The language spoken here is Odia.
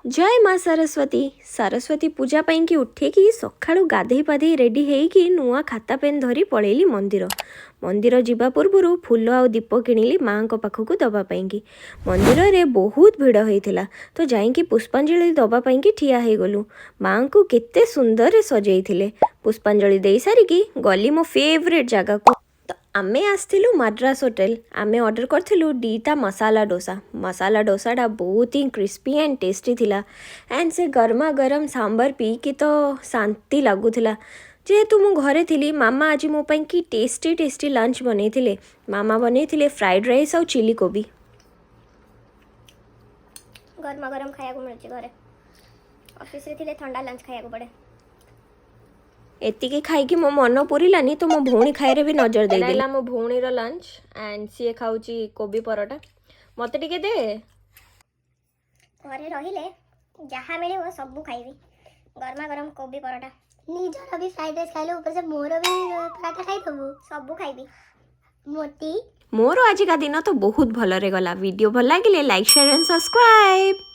ଜୟ ମା ସରସ୍ୱତୀ। ସରସ୍ୱତୀ ପୂଜା ପାଇଁକି ଉଠିକି ସକାଳୁ ଗାଧେଇ ପାଧେଇ ରେଡ଼ି ହେଇକି ନୂଆ ଖାତା ପେନ୍ ଧରି ପଳେଇଲି ମନ୍ଦିର। ମନ୍ଦିର ଯିବା ପୂର୍ବରୁ ଫୁଲ ଆଉ ଦୀପ କିଣିଲି ମାଆଙ୍କ ପାଖକୁ ଦେବା ପାଇଁକି। ମନ୍ଦିରରେ ବହୁତ ଭିଡ଼ ହେଇଥିଲା, ତ ଯାଇକି ପୁଷ୍ପାଞ୍ଜଳି ଦେବା ପାଇଁକି ଠିଆ ହେଇଗଲୁ। ମାଆଙ୍କୁ କେତେ ସୁନ୍ଦରରେ ସଜେଇଥିଲେ। ପୁଷ୍ପାଞ୍ଜଳି ଦେଇ ସାରିକି ଗଲି ମୋ ଫେଭରେଟ୍ ଜାଗାକୁ। ତ ଆମେ ଆସିଥିଲୁ ମାଡ୍ରାସ ହୋଟେଲ। ଆମେ ଅର୍ଡ଼ର କରିଥିଲୁ ଦୁଇଟା ମସାଲା ଡୋସା। ମସାଲା ଡୋସାଟା ବହୁତ ହିଁ କ୍ରିସ୍ପି ଆଣ୍ଡ ଟେଷ୍ଟି ଥିଲା। ଆଣ୍ଡ ସେ ଗରମା ଗରମ ସାମ୍ବର ପିଇକି ତ ଶାନ୍ତି ଲାଗୁଥିଲା। ଯେହେତୁ ମୁଁ ଘରେ ଥିଲି, ମାମା ଆଜି ମୋ ପାଇଁ କି ଟେଷ୍ଟି ଟେଷ୍ଟି ଲଞ୍ଚ ବନେଇଥିଲେ। ମାମା ବନେଇଥିଲେ ଫ୍ରାଏଡ଼୍ ରାଇସ୍ ଆଉ ଚିଲି କୋବି। ଗରମା ଗରମ ଖାଇବାକୁ ମିଳୁଛି ଘରେ। ଅଫିସରେ ଥିଲେ ଥଣ୍ଡା ଲଞ୍ଚ ଖାଇବାକୁ ପଡ଼େ। ଏତିକି ଖାଇକି ମୋ ମନ ପୁରିଲାନି, ତ ମୋ ଭଉଣୀ ଖାଇବାରେ ବି ନଜର ଏଇଟା ଦେଇଦେଲି। ହେଲା ମୋ ଭଉଣୀର ଲଞ୍ଚ ଆଣ୍ଡ ସିଏ ଖାଉଛି କୋବି ପରଟା। ମତେ ଟିକେ ଦେ। ଘରେ ରହିଲେ ଯାହା ମିଳିବ ସବୁ ଖାଇବି। ଗରମା ଗରମ କୋବି ପରଟା। ନିଜର ବି ଫ୍ରାଇଡ୍ ରାଇସ୍ ଖାଇଲୁ, ଉପରେ ସେ ମୋର ବି ପରାଠା ଖାଇଦେବୁ। ସବୁ ଖାଇବି। ମୋଟି। ମୋର ଆଜିକା ଦିନ ତ ବହୁତ ଭଲରେ ଗଲା। ଭିଡ଼ିଓ ଭଲ ଲାଗିଲେ ଲାଇକ୍, ସେୟାର ଆଣ୍ଡ ସବସ୍କ୍ରାଇବ୍।